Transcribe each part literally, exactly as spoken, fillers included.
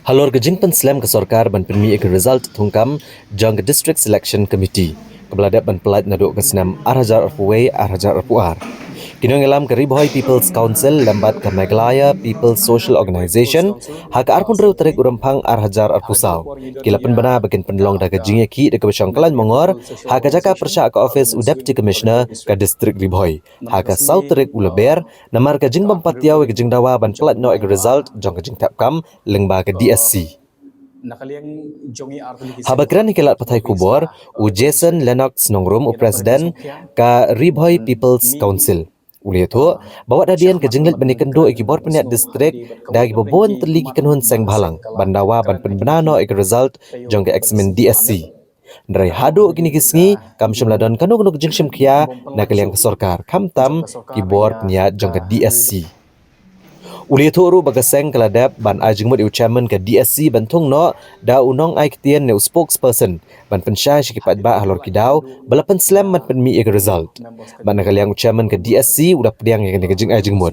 Halor ka jingpynslem ka sorkar ban pynmih ïa ka result thungkam jong ka District Selection Committee kaba la dep ban pyllait naduh ka snem ar hajar arphew wei ar hajar arphew ar. Ki nongïalam ka Ri Bhoi People's Council lem bad ka Meghalaya People's Social Organisation ha ka arphew hynriew tarik u Rymphang ar hajar arphew saw ki la pynbna ba kin pynlong da ka jingïakhih da kaba shong kyllain mongor ha ka jaka pyrshah ka office u Deputy Commissioner ka District Ri Bhoi ha ka saw tarik u Lber, namar ka jingbym patiaw ïa ka jingdawa ban pyllait noh ïa ka result jong ka jingthep kam lyngba ka D S C. Haba kren ha ki lad pathai khubor, u Jason Lennox Nongrum, u President ka Ri Bhoi People's Council, u la ïathuh ba wat hadien ka jingleit ban ïakynduh ïa ki bor pynïaid district da kiba bun tylli ki kynhun seng bhalang ban dawa ban pynbna noh ïa ka result jong ka eksamin D S C. Hynrei haduh kine ki sngi kam shym la don kano kano ka jingshim khia na ka liang ka sorkar, khamtam ki bor pynïaid jong ka D S C. U la ïathuh ruh ba ka seng ka la dep ban ai jingmut ïa u chairman ka D S C ban thung noh da u nongai ktien ne u spokesperson ban pynshai sha ki paidbah halor ki daw ba la pynslem ban pynmih ïa ka result. Bad na ka liang u chairman ka D S C u la pdiang ïa kane ka jingai jingmut.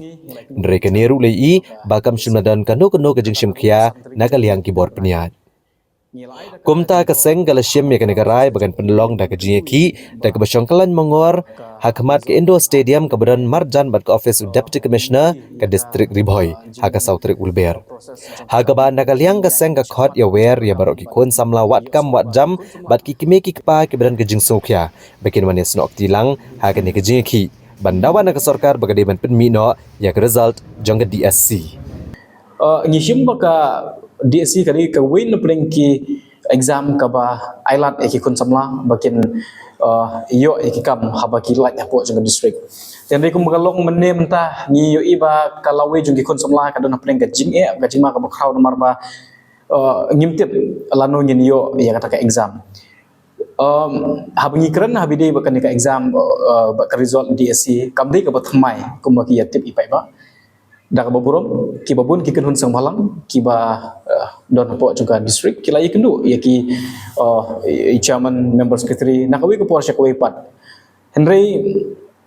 Hynrei kane ruh la ïohi ba kam shym la don kano kano ka jingshim khia na ka liang ki bor pynïaid. Kumta ka seng ka la shim ïa kane ka rai ba kan pynlong da ka jingïakhih da kaba shong kyllain mongor ha khmat ka Indoor Stadium kaba don marjan bad ka office u Deputy Commissioner ka District Ri Bhoi ha ka saw tarik u Lber. Ha kaba na ka liang ka seng ka khot ïa wer ïa baroh ki khun samla wat kam wat jam bad ki kmie ki kpa kiba don ka jingsngewkhia ba kin wan ïasnoh kti lang ha kane ka jingïakhih ban dawa na ka sorkar ba ka dei ban pynmih noh ïa ka result jong ka D S C. Uh, ngi shim ba ka D S C ka dei kawei na pdeng ki exam kaba ailad ïa ki khun samla ba kin, uh, ïoh ïa ki kam haba ki lait hapoh jong ka district. Te hynrei kumba ka long mynne mynta ngi ïohi ba ka lawei jong ki khun samla ka don na pdeng ka jingeh, ka jingma kaba khraw namar ba, uh, ngim tip lano ngin ïoh ïa kata ka exam. Um, haba ngi kren haba ïadei bad kane ka exam, uh, bad ka result D S C kam dei kaba thymmai kumba ki ïatip i paidbah. Da kaba burom kiba bun ki kynhun seng bhalang kiba, uh, don hapoh jong ka district ki la ïakynduh ïa ki, uh, i chairman, member secretary na kawei ka por sha kawei pat. Hynrei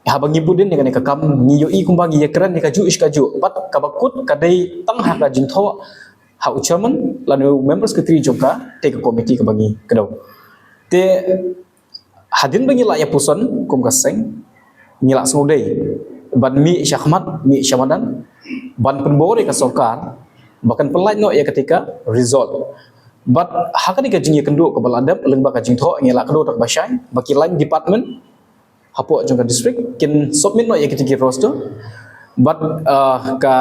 haba ngi bud ïa kane ka kam ngi ïohi kumba ngi ïakren ïa kajuh shi kajuh bad kaba kut ka dei tang ha ka jingthoh ha u chairman lane u member secretary jong ka, te ka committee kaba ngi kdew. Te hadien ba ngi la ïa puson kum ka seng ngi la sngewdei ban mih shakhmat mih shamadan ban pynbor ïa ka sorkar ba kan pynlait noh ïa kata ka result. Bad ha kane ka jingïakynduh kaba la dep lyngba ka jingthoh ngi la kdew da kaba shai ba ki line department hapoh jong ka district kin submit noh ïa kita ki roster bad, uh, ka,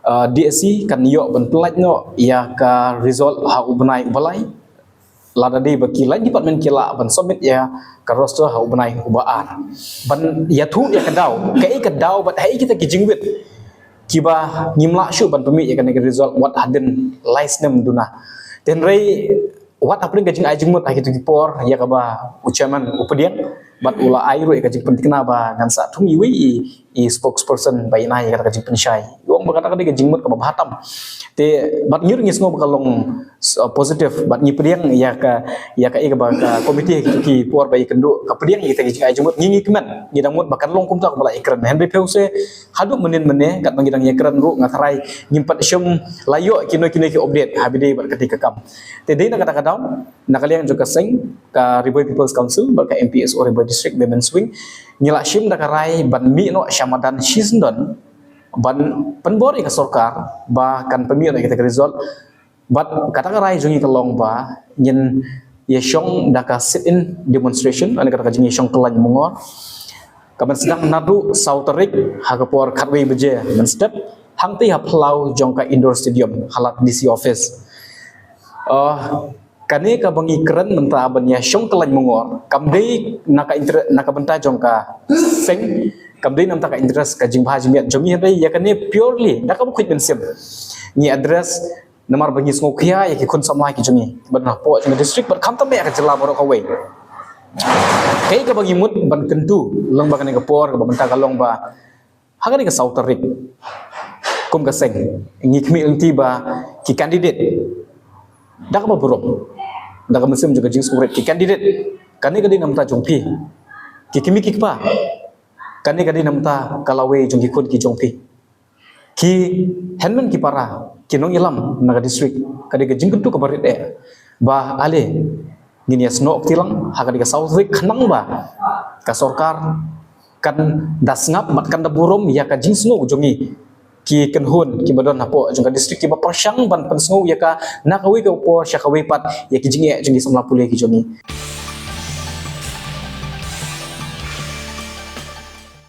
uh, D S C kan ïoh ban pynlait noh ïa ka result ha u bnai uba lai. Lada dei ba ki line department ki lah ban submit ïa ka roster ha u bnai uba ar ban ïathuh ïa ka daw, kaei ka daw bad ha kaei kita ki jingwit kiba ngim lah shuh ban pynmih ïa kane ka result wat hadien lai snem duna. Te hynrei wat hapdeng ka jingai jingmut ha kito ki por ïa kaba u chairman u pdiang bad u la ai ruh ïa ka jingpynthikna ba ngan sa thung iwei i, i spokesperson ba ïa nai ïa kata ka jingpynshai. Ong ba kata ka dei ka jingmut kaba bha tam. Te bad ngi ruh ngi sngew ba ka long, uh, positive bad ngi pdiang ïa ka, ïa ka, ïa kaba ka committee ha kito ki por ba ïakynduh ka pdiang ïa kata ka jingai jingmut, ngi, ngi kmen, ngi dang mut ba kan long kumta kumba la ïakren. Hynrei phi u se haduh mynnin mynne katba ngi dang ïakren ruh nga tharai ngim pat shym la ïoh kino kino ki update haba ïadei bad kata ka kam. Te dei na kata ka daw na ka liang jong ka seng ka Ri Bhoi People's Council bad ka M P S O Ri Bhoi District Women's Wing ngi la shim da ka rai ban mih noh shamadan shisyndon ban pynbor ïa ka sorkar ba kan pynmih noh ïa kata ka result. Bad kata ka rai jong ngi ka long ba ngin ïa shong da ka sit-in demonstration, lane kata ka jingïashong kyllain mongor. Ka ban sdang naduh saw tarik ha ka por khatwei baje mynstep hangtei ha phyllaw jong ka Indoor Stadium ha lad D C office. Uh, kane kaba ngi kren mynta ban ïashong kyllain mongor kam dei na ka inter-, na ka bynta jong ka seng, kam dei na bynta ka interest ka jingbha jingmiat jong ngi, hynrei ïa kane purely da kaba khuid mynsiem ngi address namar ba ngi sngewkhia ïa ki khun samla ki jong ngi bad na hapoh jong ka district bad khamtam ïa ka jylla baroh kawei. Kaei kaba ngi mut ban kyntu lyngba kane ka por kaba mynta ka long ba ha kane ka saw tarik kum ka seng ngi khmih lynti ba ki candidate da kaba burom, da ka mynsiem jong ka jingsngewrit, ki candidate kane ka dei na bynta jong phi, ki kmie ki kpa kane ka dei na bynta ka lawei jong ki khun ki jong phi. Ki hynmen ki para, ki nongïalam na ka district, ka dei ka jingkyntu kaba rit eh ba ale ngin ïa snoh kti lang ha ka dei ka South Wik khnang ba ka sorkar kan da sngap bad kan da burom ïa ka jingsngew jong ngi ki kynhun kiba don hapoh jong ka district kiba pyrshang ban pynsngew ïa ka na kawei ka por sha kawei pat ïa ki jingeh jong ki samla pule ki jong ngi.